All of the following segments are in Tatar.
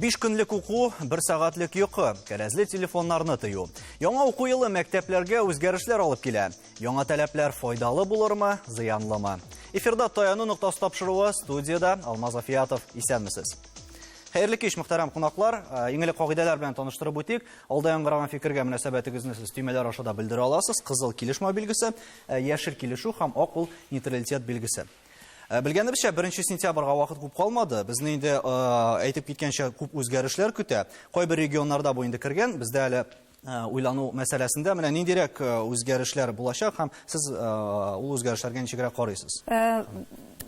Биш көнлек уку, бер сәгатьлек йокы, кәрәзле телефоннарны тыю. Яңа уку елы мәктәпләргә үзгәрешләр алып килә. Яңа таләпләр файдалы булырмы, зыянлымы? Эфирда Таяну ноктасы тапшыруы, студиядә Алмаз Афиятов. Исәнмесез. Хәерле кич, мөхтәрәм кунаклар. Иң элек кагыйдәләр белән таныштырып үтик. Алда яңгыраган фикергә мөнәсәбәтегезне сез төймәләр аша да белдерә аласыз. Кызыл килешмәү билгесе, яшел килешү һәм ак ул нейтралитет билгесе. Белгәнебезчә, 1 сентябрьгә вакыт күп калмады. Безне инде әйтеп киткәнчә күп үзгәрешләр көтә. Кайбер регионнарда бу инде кергән, бездә әле уйлану мәсьәләсендә менә ниндирәк үзгәрешләр булачак һәм сез ул үзгәрешләргә ничегрәк карыйсыз?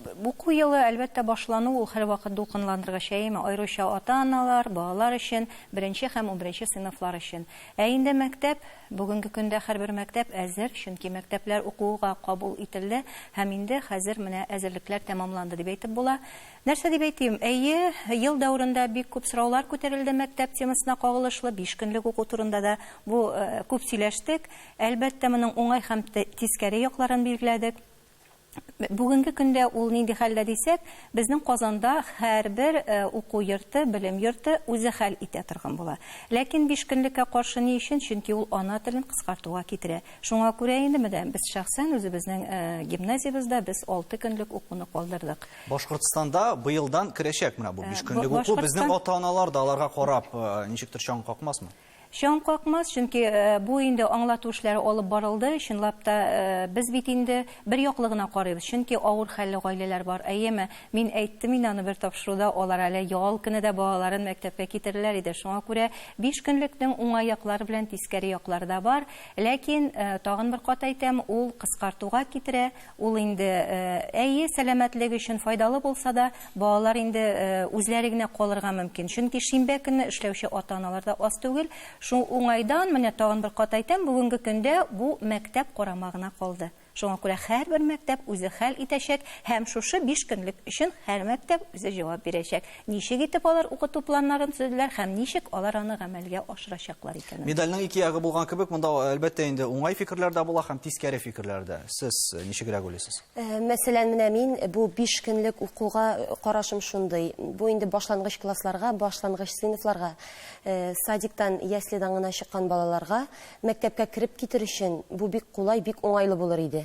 Уку елы, әлбәттә, башлану ул һәрвакыт дулкынландыргыч, әйеме? Аеруча ата-аналар, балалар өчен, беренче һәм унберенче сыйныфлар өчен. Ә инде мәктәп, Бүгенге көндә һәрбер мәктәп әзер, чөнки мәктәпләр укуга кабул ителде һәм инде хәзер менә әзерлекләр тәмамланды дип әйтеп була. Нәрсә дип әйтим, әйе, ел дәверендә бик күп сораулар күтәрелде мәктәп темасына кагылышлы, биш көнлек уку турында да бу күп сөйләштек. Әлбәттә, моның уңай һәм тискәре якларын билгеләдек. Бүгенге көндә ул нинди хәлдә дисәк, безнең Казанда һәрбер уку йорты, белем йорты үзе хәл итә торган була. Ләкин биш көнлеккә каршы ни өчен? Чөнки ул ана телен кыскартуга китерә. Шуңа күрә инде менә без шәхсән үзебезнең гимназиябездә без алты көнлек укуны калдырдык. Башкортстанда быелдан керәчәк менә бу биш көнлек уку. Безнең ата-аналар да аларга карап ничектер чаң какмасмы? Чаң какмас, чөнки бу инде аңлату эшләре алып барылды. Чынлап та, без бит инде бер яклы гына карыйбыз, чөнки авыр хәлле гаиләләр бар. Әйеме, мин әйттем инде аны бер тапшыруда, алар әле ял көне дә балаларын мәктәпкә китерерләр иде. Шуңа күрә биш көнлекнең уңай яклары белән тискәре яклары да бар. Ләкин, тагын бер кат әйтәм, ул кыскартуга китерә, Ул инде, әйе, сәламәтлек өчен файдалы булса да, балалар инде үзләре генә калырга мөмкин. Чөнки шимбә көнне эшләүче ата-аналар да аз түгел. Шул уңайдан, менә тагын бер кат әйтәм, бүгенге көндә бу мәктәп карамагына калды. Шуңа күрә һәрбер мәктәп үзе хәл итәчәк һәм шушы биш көнлек өчен һәр мәктәп үзе җавап бирәчәк. Ничек итеп алар укыту планнарын төзеделәр һәм ничек алар аны гамәлгә ашырачаклар икәнен. Медальнең ике ягы булган кебек, монда әлбәттә инде уңай фикерләр дә була һәм тискәре фикерләр дә. Сез ничегрәк уйлыйсыз? Мәсәлән, менә мин бу 5 көнлек укуга карашым шундый. Бу инде башлангыч классларга, башлангыч сыйныфларга, садиктан, яслидан гына чыккан балаларга мәктәпкә кереп китер өчен бу бик кулай, бик уңайлы булыр иде.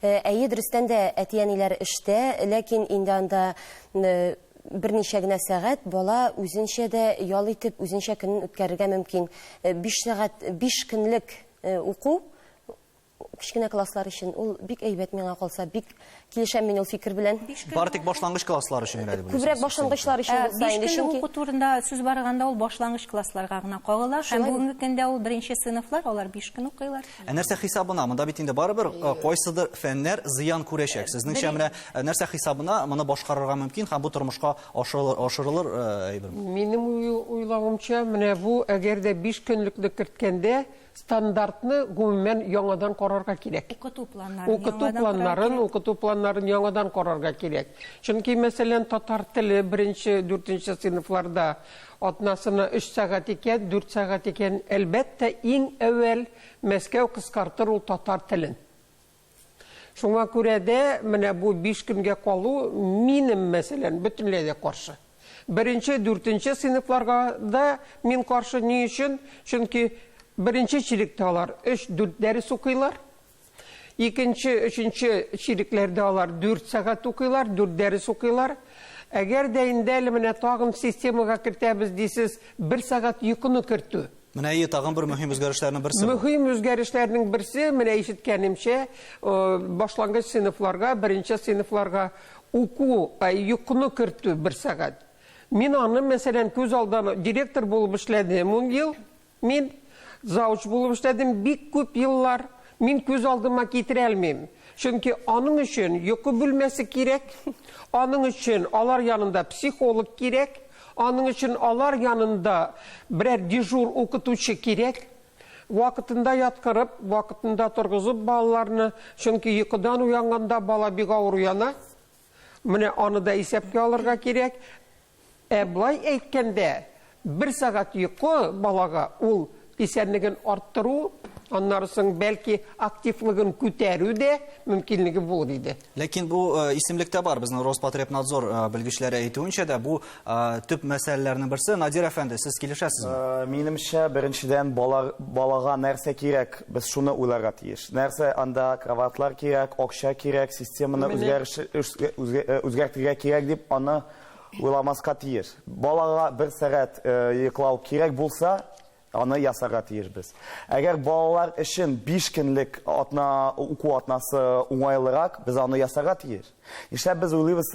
Әйе, дөрестән дә әти-әниләр эштә, ләкин инде анда берничә генә сәгать бала үзенчә дә ял итеп, үзенчә көнен үткәрергә мөмкин. 5 сәгать, 5 көнлек уку кечкенә класслар өчен ул бик әйбәт миңа калса, бик килешәм мин ул фикер белән. Бары тик башлангыч класслар өчен генә дип уйлыйсыз? Күбрәк башлангычлар өчен булса инде, чөнки. Биш көнлек уку турында сүз барганда ул башлангыч классларга гына кагыла. Һәм бүгенге көндә ул беренче сыйныфлар, алар 5 көн укыйлар. Ә нәрсә хисабына? Монда бит инде барыбер кайсыдыр фәннәр зыян күрәчәк. Сезнеңчә менә нәрсә хисабына моны башкарырга мөмкин һәм бу тормышка ашырылыр, ашырылыр әйберме? Минем уйлавымча, менә бу әгәр дә 5 көнлекне керткәндә, стандартны гомумән яңадан карарга кирәк. Укыту планнарын Укыту яңадан карарга планнарын, кирәк. укыту планнарын яңадан карарга кирәк. Чөнки, мәсәлән, татар теле беренче, дүртенче сыйныфларда атнасына өч сәгать икән, дүрт сәгать икән, әлбәттә, иң әүвәл Мәскәү кыскартыр ул татар телен. Шуңа күрә дә менә бу биш көнгә калу минем, мәсәлән, бөтенләй дә каршы. Беренче, дүртенче сыйныфларга да мин каршы. Ни өчен? Чөнки беренче чиректә алар өч-дүрт дәрес укыйлар. Икенче, өченче чирекләрдә алар дүрт сәгать укыйлар, дүрт дәрес укыйлар. Әгәр дә инде әле менә тагын системага кертәбез дисез, бер сәгать йокыны кертү. Менә әйе, тагын бер мөһим үзгәрешләрнең берсе бу. Мөһим үзгәрешләрнең берсе, менә ишеткәнемчә, башлангыч сыйныфларга, беренче сыйныфларга уку, йокыны кертү бер сәгать. Мин аны, мәсәлән, күз алдан директор булып эшләдем ун ел. Мин завуч булып эшләдем бик күп еллар. Мин күз алдыма китерә алмыйм. Чөнки аның өчен йокы бүлмәсе кирәк, аның өчен алар янында психолог кирәк, аның өчен алар янында берәр дежур укытучы кирәк. Вакытында яткырып, вакытында торгызып балаларны, чөнки йокыдан уянганда бала бик авыр уяна. Менә аны да исәпкә алырга кирәк. Ә болай әйткәндә, бер сәгать йокы балага ул исәнлеген арттыру, аннары соң бәлки активлыгын күтәрү дә мөмкинлеге булыр иде. Ләкин бу исемлектә бар, безнең Роспотребнадзор белгечләре әйтүенчә дә, бу төп мәсьәләләрнең берсе. Надир әфәнде, сез килешәсезме? Минемчә, беренчедән, балага нәрсә кирәк, без шуны уйларга тиеш. Нәрсә анда кроватьлар кирәк, акча кирәк, системаны үзгәртергә кирәк дип аны уйламаска тиеш. Балага бер сәгать йоклау кирәк булса, аны ясарга тиешбез. Әгәр балалар өчен 5 көнлек атна уку атнасы уңайлырак, без аны ясарга тиеш. Нишләп без уйлыйбыз,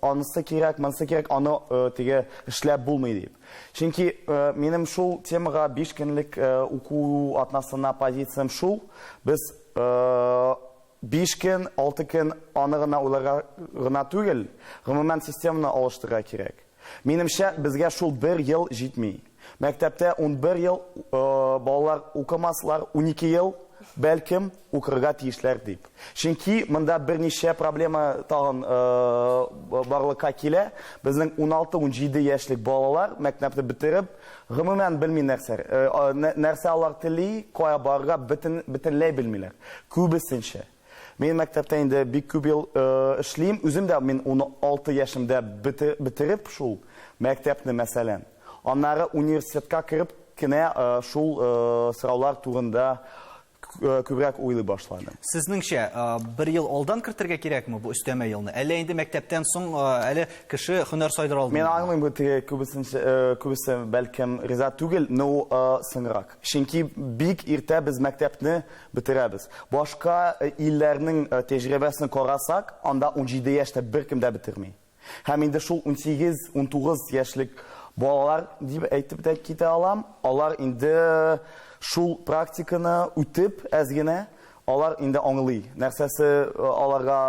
анысы кирәк, монысы кирәк, аны теге эшләп булмый дип. Чөнки минем шул темага 5 көнлек уку атнасына позициям шул, без 5 көн, 6 көн аны гына уйларга гына түгел, гомумән системаны алыштырырга кирәк. Минемчә, безгә шул бер ел җитми. Мәктәптә 11 ел балалар укымаслар, 12 ел бәлкем укырга тиешләр дип. Чөнки монда берничә проблема тагын барлыкка килә. Безнең 16-17 яшьлек балалар мәктәпне бетереп, гомумән белми нәрсә. Нәрсә алар тели, кая барырга бөтенләй белмиләр. Күбесенчә. Мин мәктәптә инде бик күп ел эшлим. Үзем дә мин 16 яшемдә бетереп шул мәктәпне, мәсәлән. Аннары университетка кереп кенә шул сораулар турында күбрәк уйлый башладым. Сезнеңчә, бер ел алдан кертергә кирәкме бу өстәмә елны? Әллә инде мәктәптән соң әле кеше һөнәр сайдыра алдымы? Мин аңлыйм, бу теге күбесе бәлкем риза түгел, но соңрак. Чөнки бик иртә без мәктәпне бетерәбез. Башка илләрнең тәҗрибәсен карасак, анда 17 яшьтә беркем дә бетерми. Һәм инде шул 18-19 яшьлек балалар дип әйтеп тә китә алам, алар инде шул практиканы үтеп әз генә, алар инде аңлый. Нәрсәсе аларга,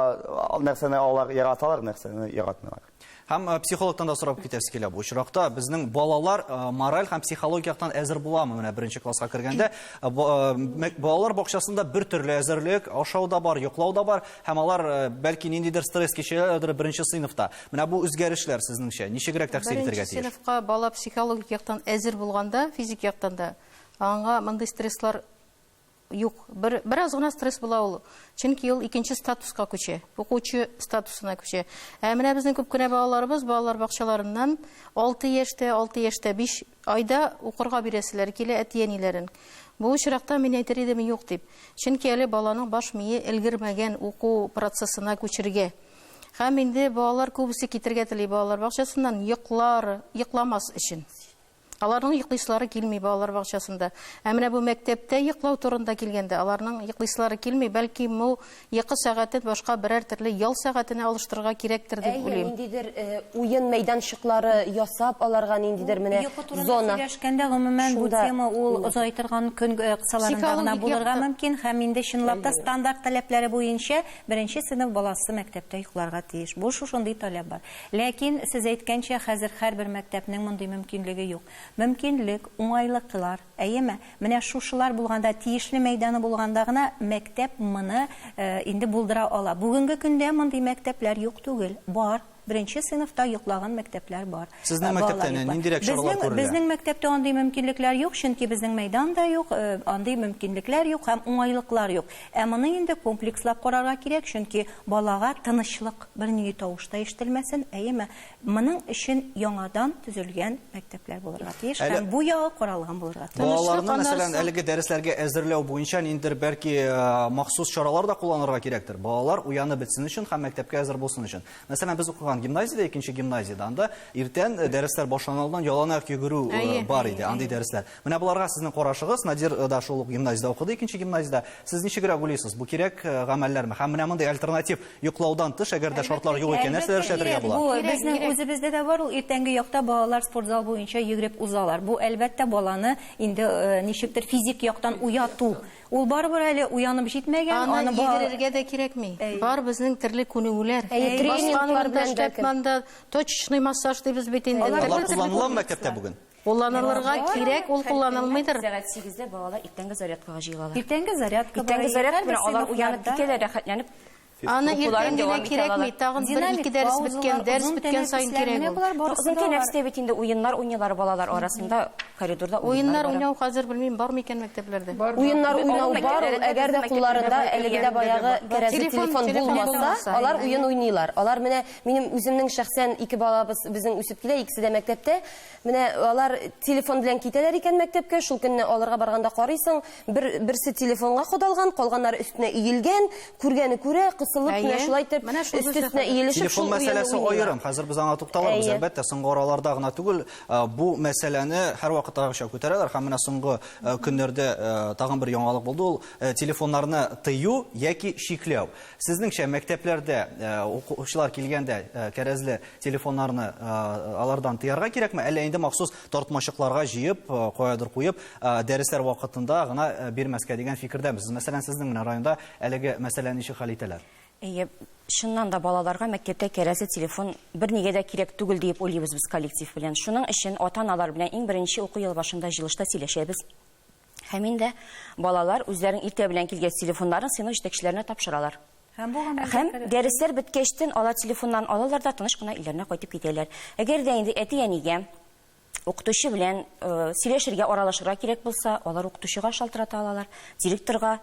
нәрсәне алар яраталар, нәрсәне яратмыйлар. Һәм психологтан да сорап китәсе килә бу очракта. Безнең балалар мораль һәм психологик яктан әзер буламы? Менә беренче класска кергәндә балалар бакчасында бер төрле әзерлек, ашау да бар, йоклау да бар, һәм алар бәлки ниндидер стресс кичерәләрдер беренче сыйныфта. Менә бу үзгәрешләр сезнеңчә ничегрәк тәэсир итәргә тиеш? Беренче сыйныфка бала психологик яктан әзер булганда, физик яктан да, аңа мондый стресслар юк. Бераз гына стресс була ул. Чөнки ул икенче статуска күчә, укучы статусына күчә. Ә менә безнең күп кенә балаларыбыз балалар бакчаларыннан 6 яшьтә, 6 яшьтә 5 айда укырга бирәселәр килә әти-әниләрен. Бу очракта мин әйтер идем юк дип. Чөнки әле баланың баш мие өлгермәгән уку процессына күчергә. Һәм инде балалар күбесе китергә тели балалар бакчасыннан йокламас өчен. Аларның йоклыйсылары килми балалар бакчасында. Ә менә бу мәктәптә йоклау турында килгәндә, аларның йоклыйсылары килми, бәлки бу йокы сәгатен башка берәр төрле ял сәгатенә алыштырырга кирәктер дип Әйе, уйлыйм. ниндидер уен мәйданчыклары ясап аларга ниндидер менә Йокы турында зона. сөйләшкәндә, гомумән, бу Шунда тема ул озай торган көн кысаларында гына Психологик булырга якта. мөмкин һәм инде чынлап та стандарт таләпләре буенча беренче сыйныф баласы мәктәптә йокларга тиеш. Бу шушындый таләп бар. Ләкин сез әйткәнчә, хәзер һәрбер мәктәпнең мондый мөмкинлеге юк. Мөмкинлек, уңайлыклар, әйеме? Менә шушылар булганда, тиешле мәйданы булганда гына мәктәп моны инде булдыра ала. Бүгенге көндә мондый мәктәпләр юк түгел, бар. Беренче сыйныфта йоклаган мәктәпләр бар. Сезнең Балалар мәктәптә йоклар. ниндирәк чаралар күрелә? Безнең мәктәптә андый мөмкинлекләр юк, чөнки безнең мәйдан да юк, андый мөмкинлекләр юк һәм уңайлыклар юк. Ә моны инде комплекслап карарга кирәк, чөнки балага тынычлык, бернинди тавыш та ишетелмәсен, әйеме? Моның өчен яңадан төзелгән мәктәпләр булырга тиеш Әле һәм бу ягы каралган булырга тиеш. Балаларны, Тынычлык мәсәлән, аннары әлеге дәресләргә әзерләү буенча ниндидер бәлки махсус чаралар да кулланырга кирәктер. Балалар уянып бетсен өчен һәм мәктәпкә әзер булсын өчен. Мәсәлән, без укыган гимназиядә, икенче гимназиядә, анда иртән дәресләр башлану алдыннан яланаяк йөгерү бар иде, андый дәресләр. Менә буларга сезнең карашыгыз, Надир да шул ук гимназиядә укыды, икенче гимназиядә. Сез ничегрәк уйлыйсыз, бу кирәк гамәлләрме? Һәм менә мондый альтернатив йоклаудан тыш, әгәр дә шартлар юк икән, нәрсәләр эшләтергә була? Бу Кирәк, безнең кирәк. үзебездә дә бар, ул иртәнге якта балалар спортзал буенча йөгереп узалар. Бу әлбәттә баланы инде ничектер физик яктан уяту. Ул барыбер әле уянып җитмәгән, Аны аны ба- йөгерергә дә кирәкми. Әйе. Бар безнең төрле күнегүләр. Әйе, Баскан тренинглар урында белән эшләп бәлкем. монда точечный массаж дибез бит инде. Алар Төрле Алар төрле кулланыла күнегүләр. мәктәптә бүген? Кулланылырга кирәк, ул кулланылмыйдыр. Сәгать 8-дә балалар иртәнге зарядкага җыелалар. Иртәнге зарядка Иртәнге бар, зарядка һәрбер белән алар уянып сыйныфларда. китәләр, рәхәтләнеп. Аны Укуларын иртән генә дәвам итә кирәкми, алалар. тагын бер Динамик ике дәрес паузалар, беткән, дәрес озын беткән сайын тәнәфесләр, кирәк менә ул. болар барысы Озын да бар. тәнәфестә бит инде уеннар уйныйлар балалар арасында, коридорда Уеннар бара. уйнау хәзер белмим, бар микән мәктәпләрдә? Уеннар уйнау Авыл бар ул, мәктәпләрендә, әгәр дә безнең кулларында мәктәпләрдә әлеге дә баягы кәрәзле Телефон- телефон телефон булмаса, булмаса, алар әйе. уен уйныйлар. Алар менә минем үземнең шәхсән ике балабыз безнең үсеп килә, икесе дә мәктәптә. Менә алар телефон белән китәләр икән мәктәпкә, шул көнне алырга барганда карыйсың, бер берсе телефонга кадалган, калганнары өстенә иелгән, күргәне күрә, кысылып менә Әйе. шулай итеп Менә шул өст бездә өстенә хәзер. иелешеп Телефон шул уенны мәсьәләсе уйныйлар. аерым. Хәзер без аңа тукталырбыз. Әйе. Әлбәттә, соңгы араларда гына түгел, бу мәсьәләне һәрвакыттагыча күтәрәләр һәм менә соңгы көннәрдә тагын бер яңалык булды ул телефоннарны тыю яки чикләү. Сезнеңчә мәктәпләрдә укучылар килгәндә кәрәзле телефоннарны алардан тыярга кирәкме, әллә инде махсус тартмачыкларга җыеп, каядыр куеп, дәресләр вакытында гына бирмәскә дигән фикердәмез? Мәсәлән, сезнең менә районда әлеге мәсьәләне ничек хәл итәләр? Әйе, чыннан да балаларга мәктәптә кәрәзле телефон бер нигә дә кирәк түгел диеп уйлыйбыз без коллектив белән. Шуның өчен ата-аналар белән иң беренче уку елы башында җыелышта сөйләшәбез. Һәм инде балалар үзләренең иртә белән килгән телефоннарын сыйныф җитәкчеләренә тапшыралар. Һәм бу гамәлгә Һәм керә. дәресләр беткәчтен алар телефоннан алалар да тыныч кына өйләренә кайтып китәләр. Әгәр дә инде әти-әнигә укытучы белән сөйләшергә, аралашырга кирәк булса, алар укытучыга шалтырата алалар, директорга,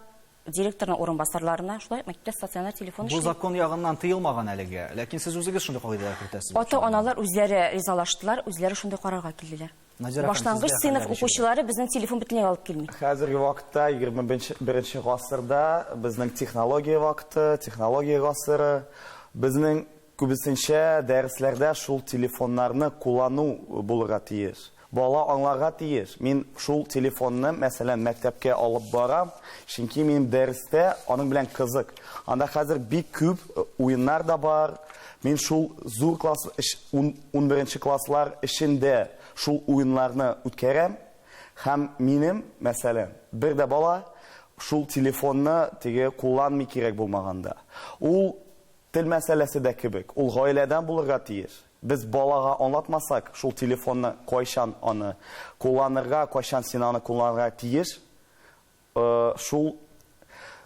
директорның урынбасарларына, шулай мәктәптә стационар телефон Бу эшли. закон ягыннан тыелмаган әлегә, ләкин сез үзегез шундый кагыйдәләр кертәсез. Ата-аналар үзләре ризалаштылар, үзләре шундый карарга килделәр. Надира ханым, Башлангыч сездә сыйныф хәлләр ничек? укучылары безнең телефон бөтенләй алып килми. Хәзерге вакытта 21 гасырда безнең технология вакыты, технология гасыры, безнең күбесенчә дәресләрдә шул телефоннарны куллану булырга тиеш. Бала аңларга тиеш. Мин шул телефонны, мәсәлән, мәктәпкә алып барам, чөнки минем дәрестә аның белән кызык. Анда хәзер бик күп уеннар да бар. Мин шул зур класс, 11 класслар эчендә шул уеннарны үткәрәм. Һәм минем, мәсәлән, бер дә бала шул телефонны теге кулланмый кирәк булмаганда. Ул тел мәсьәләсе дә кебек, ул гаиләдән булырга тиеш. Без балага аңлатмасак, шул телефонны кайчан аны кулланырга, кайчан син аны кулланырга тиеш,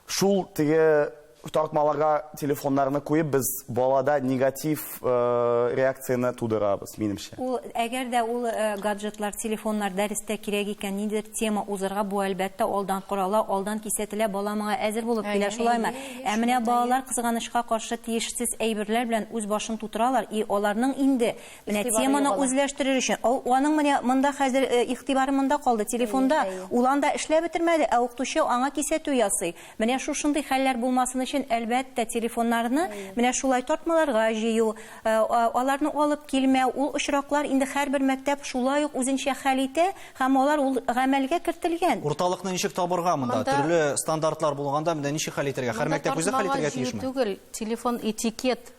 шул теге тартмаларга телефоннарны куеп, без балада негатив реакцияне тудырабыз, минемчә. Ул, әгәр дә ул гаджетлар, телефоннар дәрестә кирәк икән, ниндидер тема узырга, бу әлбәттә алдан корала, алдан кисәтелә, бала моңа әзер булып килә, шулаймы? Ә менә балалар кызганычка каршы тиешсез әйберләр белән үз башын тутыралар, и аларның инде менә Игътибары теманы югала. үзләштерер өчен, аның менә монда хәзер игътибары монда калды, телефонда, ул анда эшләп бетермәде, ә укытучы аңа кисәтү ясый. Менә шушындый хәлләр булмасын өчен, әлбәттә, телефоннарны менә шулай тартмаларга җыю, аларны алып килмәү, ул очраклар инде һәрбер мәктәп шулай ук үзенчә хәл итә һәм алар ул гамәлгә кертелгән. Урталыкны ничек табырга монда? Монда Төрле стандартлар булганда монда ничек хәл итәргә? Һәр Монда мәктәп үзе хәл тартмага итәргә җыю тиешме? Түгел, телефон этикет.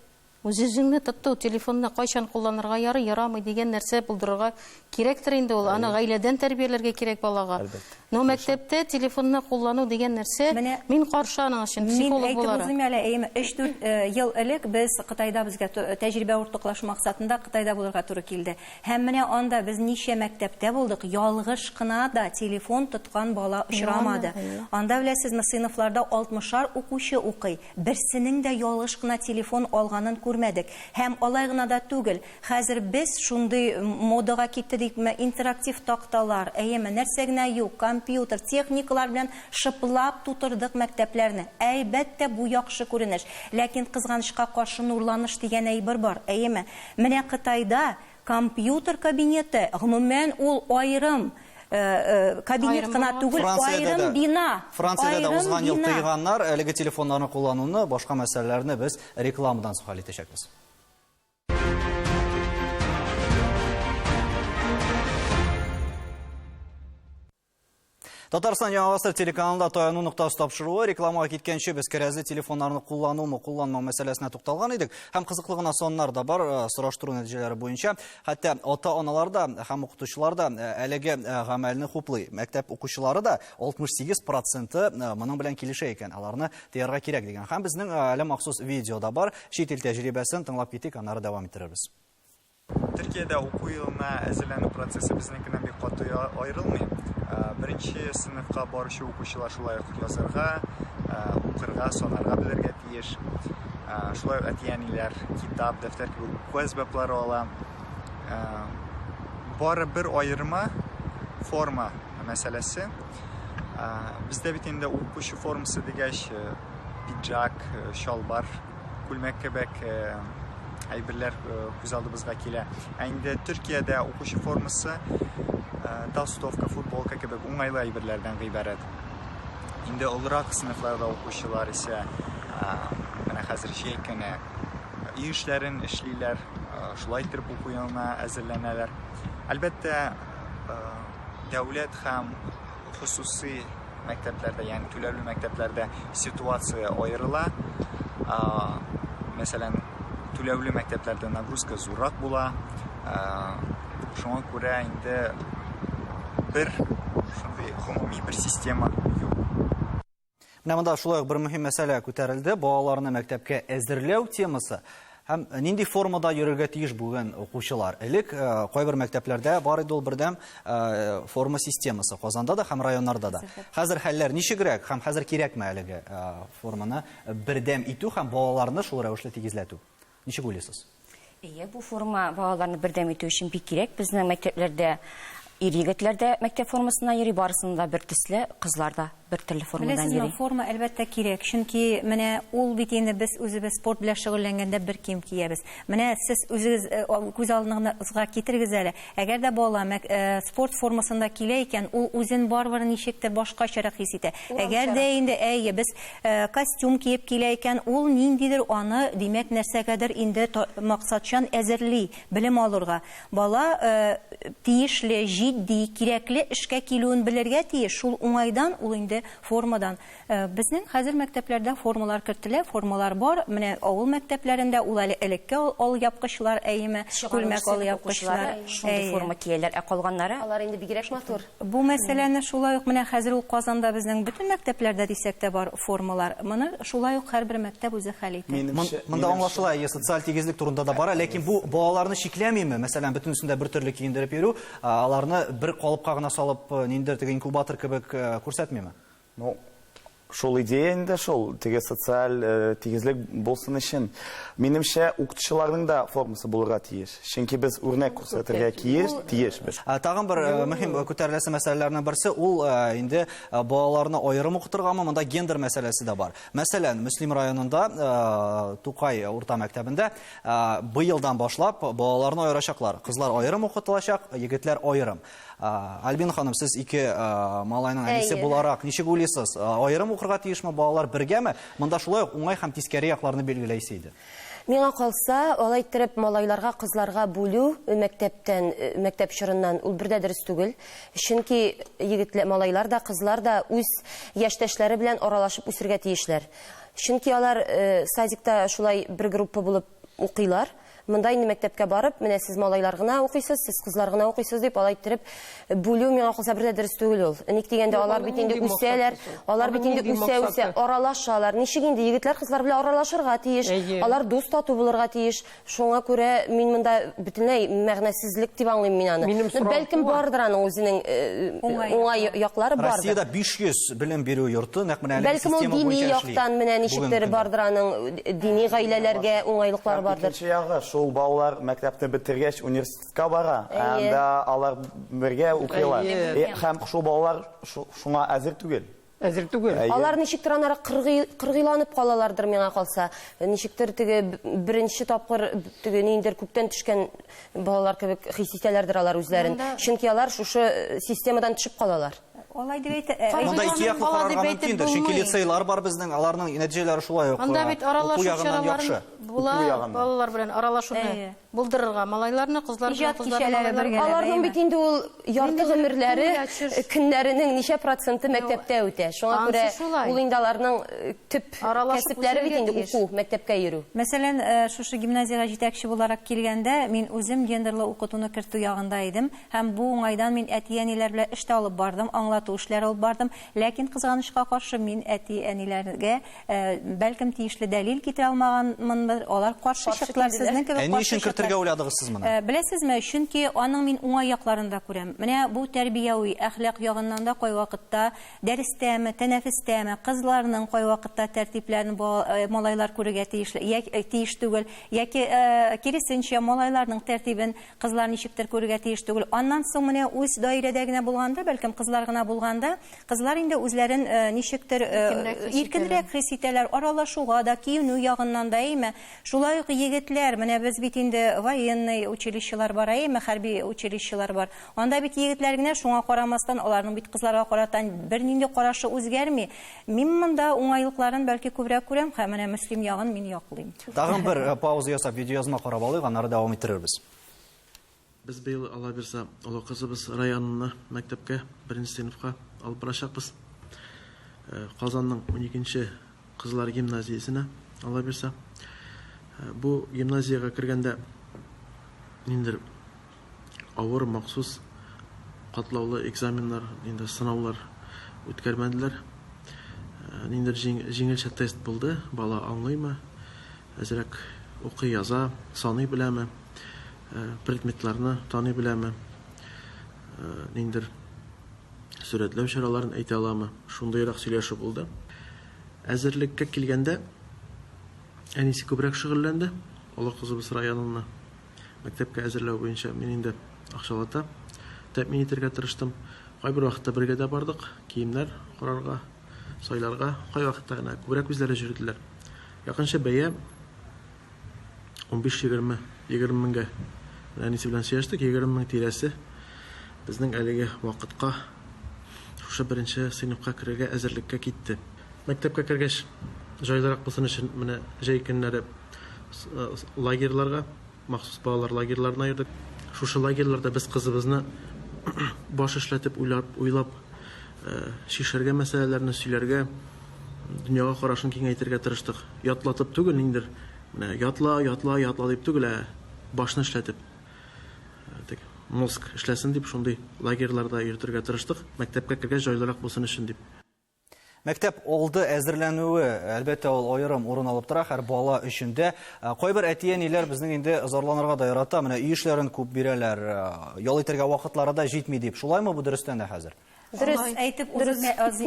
Үз-үзеңне тоту, телефонны кайчан кулланырга ярый, ярамый дигән нәрсә булдырырга кирәктер инде ул. Аны гаиләдән тәрбияләргә кирәк балага. Әлбәттә. Но мәктәптә телефонны куллану дигән нәрсә, Менә мин каршы аның өчен, Мин психолог әйтеп буларак. узыйм әле, әйеме, өч-дүрт ел элек без Кытайда безгә тәҗрибә уртаклашу максатында Кытайда булырга туры килде. Һәм менә анда без ничә мәктәптә булдык, ялгыш кына да телефон тоткан бала очрамады. Анда беләсезме, сыйныфларда алтмышар укучы укый. Берсенең дә ялгыш кына телефон алганын күрмәдек. Һәм алай гына да түгел. Хәзер без шундый модага китте дипме, интерактив такталар, әйеме, нәрсә генә юк, компьютер, техникалар белән шыплап тутырдык мәктәпләрне. Әлбәттә, бу яхшы күренеш. Ләкин кызганычка каршы нурланыш дигән әйбер бар, әйеме. Менә Кытайда компьютер кабинеты, гомумән ул аерым кабинет Аерым кына булган. түгел, Франциядә аерым дә- бина. Франциядә дә Аерым узган ел бина. тыйганнар әлеге телефоннарны куллануны, башка мәсьәләләрне без рекламадан соң хәл итәчәкбез. Татарстан Яңа Гасыр телеканалында таяну ноктасы тапшыруы рекламага киткәнче без кәрәзле телефоннарны кулланумы, кулланмау мәсьәләсенә тукталган идек. Һәм кызыклы гына саннар да бар, сораштыру нәтиҗәләре буенча. Хәтта ата-аналар да һәм укытучылар да әлеге гамәлне хуплый. Мәктәп укучылары да алтмыш сигез проценты моның белән килешә икән. Аларны тыярга кирәк дигән. Һәм безнең әле махсус видео да бар. Чит ил тәҗрибәсен тыңлап китик, аннары дәвам иттерербез. Төркиядә уку елына әзерләнү процессы безнекеннән бик каты аерылмый. Беренче сыйныфка баручы укучылар шулай ук язарга, укырга, санарга белергә тиеш. Шулай ук әти-әниләр китап, дәфтәр кебек уку әсбаплары ала. Бары бер аерма форма мәсьәләсе. Бездә бит инде укучы формасы дигәч, пиджак, чалбар, күлмәк кебек әйберләр күз алдыбызга килә. Ә инде Төркиядә укучы формасы толстовка, футболка кебек уңайлы әйберләрдән гыйбарәт. Инде олырак сыйныфларда укучылар исә менә хәзер җәй көне өй эшләрен эшлиләр, шулай итеп уку елына әзерләнәләр. Әлбәттә, дәүләт һәм хосусый мәктәпләрдә, ягъни түләүле мәктәпләрдә ситуация аерыла. Мәсәлән, түләүле мәктәпләрдә нагрузка зуррак була. Шуңа күрә инде бер шундый гомуми бер система юк. Менә монда шулай ук бер мөһим мәсьәлә күтәрелде. Балаларны мәктәпкә әзерләү темасы. Һәм нинди формада йөрергә тиеш бүген укучылар? Элек э, кайбер мәктәпләрдә бар иде ул бердәм э, форма системасы. Казанда да һәм районнарда да. Хәзер хәлләр ничегрәк һәм хәзер кирәкме әлеге э, форманы бердәм итү һәм балаларны шул рәвешле тигезләтү? Ничек уйлыйсыз? Әйе, бу форма балаларны бердәм итү өчен бик кирәк. Безнең мәктәпләрдә ир-егетләр дә мәктәп формасына йөри, барысының да бер төсле, кызлар да бер төрле формадан Беләсезме, йөри. форма, әлбәттә, кирәк. Чөнки менә ул бит инде без үзебез спорт белән шөгыльләнгәндә бер кием киябез. Менә сез үзегез э, күз алдыгызга китерегез әле. Әгәр дә бала мәк, э, спорт формасында килә икән, ул үзен барыбер ничектер башкачарак хис итә. Әгәр дә инде, әйе, без Костюм киеп килә икән, ул ниндидер аны, димәк, нәрсәгәдер инде максатчан әзерли, белем алырга. Бала тиешле, җитди, кирәкле эшкә килүен белергә тиеш, шул уңайдан ул инде формадан. Безнең хәзер мәктәпләрдә формалар кертелә, формалар бар. Менә авыл мәктәпләрендә ул әле элекке алъяпкычлар, әйеме, күлмәк алъяпкычлар. Шундый форма кияләр, ә калганнары? Алар инде бигрәк матур. Бу мәсьәләне шулай ук менә хәзер ул Казанда безнең бөтен мәктәпләрдә дисәк тә бар формалар. Моны шулай ук һәрбер мәктәп үзе хәл итә. Минемчә, Монда аңлашыла, әйе, социаль тигезлек турында да бара, ләкин бу балаларны чикләмиме? Мәсәлән, бөтенесен дә бер төрле киендереп йөрү, аларны бер калыпка гына салып, ниндидер теге инкубатор кебек күрсәтмиме? Ну, шул идея инде шул, теге социаль э, тигезлек булсын өчен. Минемчә, укытучыларның да формасы булырга тиеш. Чөнки без үрнәк күрсәтергә киеш, тиешбез. Ә, Тагын бер э, мөһим э, күтәреләсе мәсьәләләрнең берсе ул э, инде э, балаларны аерым укытыргамы, монда гендер мәсьәләсе дә бар. Мәсәлән, Мөслим районында э, Тукай урта мәктәбендә э, быелдан башлап балаларны аерачаклар. Кызлар аерым укытылачак, егетләр аерым. Альбина ханым, сез ике малайның әнисе буларак ничек уйлыйсыз? Аерым укырга тиешме балалар, бергәме? Монда шулай ук уңай һәм тискәре якларны билгеләйсе иде. Миңа калса, алай иттереп малайларга, кызларга бүлү мәктәптән, мәктәп чорыннан ул бер дә дөрес түгел. Чөнки егетләр, малайлар да, кызлар да үз яшьтәшләре белән аралашып үсергә тиешләр. Чөнки алар садикта шулай бер группа булып укыйлар. Монда инде мәктәпкә барып, менә сез малайлар гына укыйсыз, сез кызлар гына укыйсыз дип, алай иттереп бүлү миңа калса бер дә дөрес түгел ул. Ник дигәндә, алар бит инде үсәләр, алар бит инде үсә-үсә аралашалар. Ничек инде егетләр кызлар белән аралашырга тиеш, алар дус тату булырга тиеш. Шуңа күрә мин монда бөтенләй мәгънәсезлек дип аңлыйм мин аны. Минем сорау Бәлкем туа. бардыр аның үзенең уңай яклары бардыр. Россиядә 500 белем бирү йорты нәкъ менә әлеге Бәлкем ул система дини буенча эшли. яктан менә Бүгенге ничектер көндә. бардыр аның дини гаиләләргә уңайлыклары Һәм бардыр. икенче ягы, шул балалар мәктәпне бетергәч университетка бара, Әйе. анда алар бергә укыйлар. Әйе. Һәм шул балалар шуңа әзер түгел. Әзер түгел. Әйе. Алар ничектер анары кыргыйланып калалардыр миңа калса. Ничектер теге беренче тапкыр теге ниндидер күктән төшкән балалар кебек хис итәләрдер алар үзләрен. Чөнки алар шушы системадан төшеп калалар. Алай дип әйтә. Монда ике яклы Бала карарга дип әйтеп мөмкиндер, чөнки булмый. лицейлар бар безнең, аларның нәтиҗәләре шулай ук Анда бит уку аралашу ягыннан чараларын яхшы. була, Уку ягыннан. балалар белән аралашуны Әйе. булдырырга, малайларны, кызлар белән, Иҗат кызларны, кичәләре малайлар. бергә. Аларның бит инде ул ярты гомерләре күңел ачыш. көннәренең ничә проценты мәктәптә үтә. Шуңа Ансы күрә шулай. ул инде аларның төп Аралашып кәсепләре бит үсәргә инде тиеш. уку, мәктәпкә йөрү. Мәсәлән, шушы гимназиягә җитәкче буларак килгәндә, мин үзем гендерлы укытуны кертү ягында идем. Һәм бу уңайдан мин әти-әниләр белән эш тә алып бардым, аңлату эшләре алып бардым. Ләкин кызганычка каршы мин әти-әниләргә, бәлкем тиешле дәлил китерә алмаганмындыр, алар каршы Каршы чыктылар, килделәр. сезнең кебек Ә ни каршы өчен кертергә кертергә уйладыгыз сез моны? Беләсезме, чөнки аның мин уңай якларын да күрәм. Менә бу тәрбияви, әхлак ягыннан да кайвакытта дәрестәме, тәнәфестәме, кызларның кайвакытта тәртипләрен малайлар күрергә тиешле, тиеш түгел, яки киресенчә, малайларның тәртибен кызлар ничектер күрергә тиеш түгел. Аннан соң менә үз даирәдә генә булганда, бәлкем кызлар гына булганда, кызлар инде үзләрен ничектер иркенрәк хис итәләр, аралашуга да, киенү ягыннан да, әйеме? Шулай ук егетләр, менә без бит инде военный училищелар бар, әйеме, хәрби училищелар бар. Анда бит егетләр генә, шуңа карамастан, аларның бит кызларга карата бернинди карашы үзгәрми. Мин монда уңайлыкларын бәлки күбрәк күрәм, һәм менә Мөслим ягын мин яклыйм. Тагын бер пауза ясап, видеоязма карап алыйк, аннары дәвам иттерербез. Без быел, Алла бирса, олы кызыбыз Раянны мәктәпкә, беренче сыйныфка алып барачакбыз. Казанның уникенче кызлар гимназиясенә, Алла бирса. Бу гимназиягә кергәндә ниндидер авыр, махсус катлаулы экзаменнар, инде сынаулар үткәрмәделәр. Ниндидер җиңелчә тест булды, бала аңлыймы, әзрәк укый, яза, саный беләме, предметларны таный беләме, ниндидер сурәтләү чараларын әйтә аламы, шундыйрак сөйләшү булды. Әзерлеккә килгәндә, әнисе күбрәк шөгыльләнде, олы кызыбыз Раянны. Мәктәпкә әзерләү буенча мин инде акчалата тәэмин итәргә тырыштым. Кайбер вакытта бергә дә бардык, киемнәр карарга, сайларга. Кайвакытта гына күбрәк үзләре йөрделәр. Якынча бәя 15-20, 20 меңгә. Менә әнисе белән сөйләштек, 20 мең тирәсе безнең әлеге вакытка шушы беренче сыйныфка керергә әзерлеккә китте. Мәктәпкә кергәч, җайлырак булсын өчен менә җәй көннәре лагерьларга, махсус балалар лагерьларына йөрдек. Шушы лагерьларда без кызыбызны баш эшләтеп, уйлап, уйлап чишәргә мәсьәләләрне, сөйләргә, дөньяга карашын киңәйтергә тырыштык. Ятлатып түгел, ниндидер менә ятла, ятла, ятла дип түгел, ә башны эшләтеп. Тик мозг эшләсен дип шундый лагерьларда йөртергә тырыштык. Мәктәпкә кергәч җайлырак булсын өчен дип. Мәктәп алды әзерләнүе, әлбәттә, ул аерым урын алып тора һәр бала өчен дә. Кайбер әти-әниләр безнең инде зарланырга да ярата, менә өй эшләрен күп бирәләр, ял итәргә вакытлары да җитми дип. Шулаймы бу дөрестән дә хәзер? Дөрес әйтеп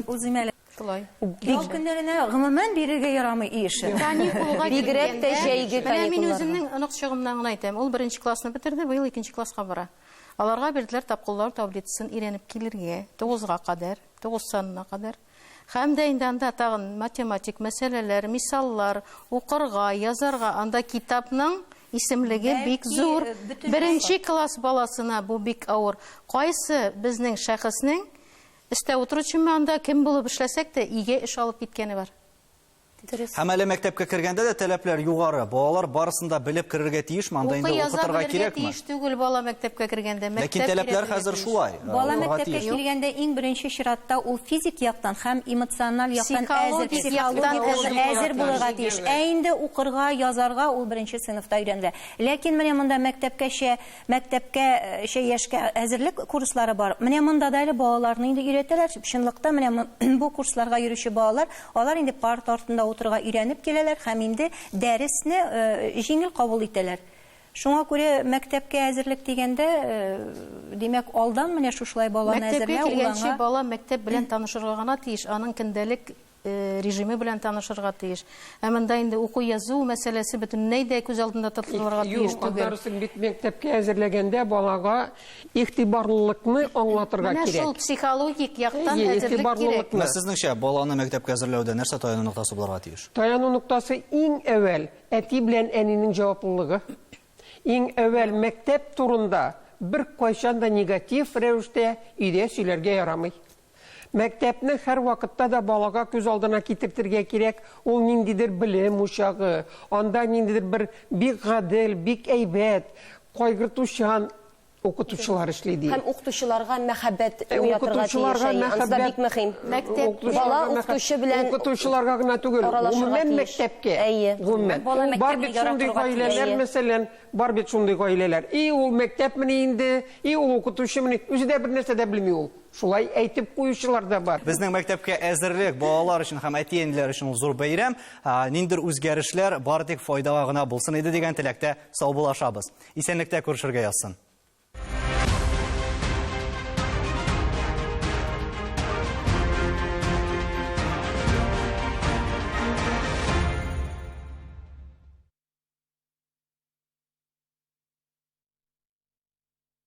узыйм әле. Шулай. Ял көннәренә гомумән бирергә ярамый өй эше. Каникулга Бигрәк тә җәйге Менә мин каникулларда. үземнең оныкчыгымнан гына әйтәм. Ул беренче классны бетерде, быел икенче класска бара. Аларга бирделәр тапкырлар таблицасын өйрәнеп килергә, 9-га кадәр. 9 санына кадәр. Һәм дә инде анда тагын математик мәсьәләләр, мисаллар, укырга, язарга, анда китапның исемлеге бик зур. Беренче класс баласына бу бик авыр. Кайсы безнең шәхеснең өстә утыручымы анда, кем булып эшләсәк тә, өйгә эш алып киткәне бар. Дөрес. Һәм әле мәктәпкә кергәндә дә таләпләр югары. Балалар барысын да белеп керергә тиешме? Анда инде Укый, яза укытырга белергә кирәкме? тиеш түгел бала мәктәпкә кергәндә. Ләкин Мәктәп таләпләр өйрәтергә хәзер тиеш. шулай. Бала Укырга мәктәпкә тиеш. килгәндә иң беренче чиратта ул физик яктан һәм эмоциональ яктан әзер, Психологик яктан психологик әзер әзер булырга булырга тиеш. Ә инде укырга, язарга ул беренче сыйныфта өйрәнелә. Ләкин менә монда мәктәпкәчә, мәктәпкәчә яшькә әзерлек курслары бар. Менә монда да әле балаларны инде өйрәтәләр. Чынлыкта менә бу курсларга йөрүче балалар, алар инде парта артында утырырга өйрәнеп киләләр һәм инде дәресне җиңел кабул итәләр. Шуңа күрә мәктәпкә әзерлек дигәндә, димәк, алдан менә шушылай баланы Мәктәпкә әзерләү, килгәнче ул аңа бала мәктәп белән танышырга гына тиеш, аның көндәлек режимы белән танышырга тиеш. Ә монда инде уку-язу мәсьәләсе бөтенләй дә күз алдында тотылырга тиеш Юк, түгел. аннары соң бит мәктәпкә әзерләгәндә балага игътибарлылыкны аңлатырга Менә кирәк. шул психологик яктан Әйе, әзерлек кирәк. игътибарлылыкны. Менә сезнеңчә, баланы мәктәпкә әзерләүдә нәрсә таяну ноктасы булырга тиеш? Таяну ноктасы иң әүвәл әти белән әнинең җаваплылыгы. Иң әүвәл мәктәп турында бер кайчан да негатив рәвештә өйдә сөйләргә ярамый. Мәктәпне һәр вакытта да балага күз алдына китертергә кирәк, ул ниндидер белем учагы, анда ниндидер бер бик гадел, бик әйбәт, кайгыртучан Укытучылар эшли ди. Һәм укытучыларга мәхәббәт уятырга тиеш. Анысы да бик мөһим. Мәктәп бала укытучы белән укытучыларга гына түгел, гомумән мәктәпкә. Әйе. Гомумән. Бар бит шундый гаиләләр, мәсәлән, бар бит шундый гаиләләр. И ул мәктәпмени инде, и ул укытучымыни, үзе дә бер нәрсә дә белми ул. Шулай әйтеп куючылар да бар. Безнең мәктәпкә әзерлек балалар өчен һәм әти-әниләр өчен ул зур бәйрәм. Ниндидер үзгәрешләр бары тик файдага гына булсын иде дигән теләктә саубуллашабыз. Исәнлектә күрешергә язсын.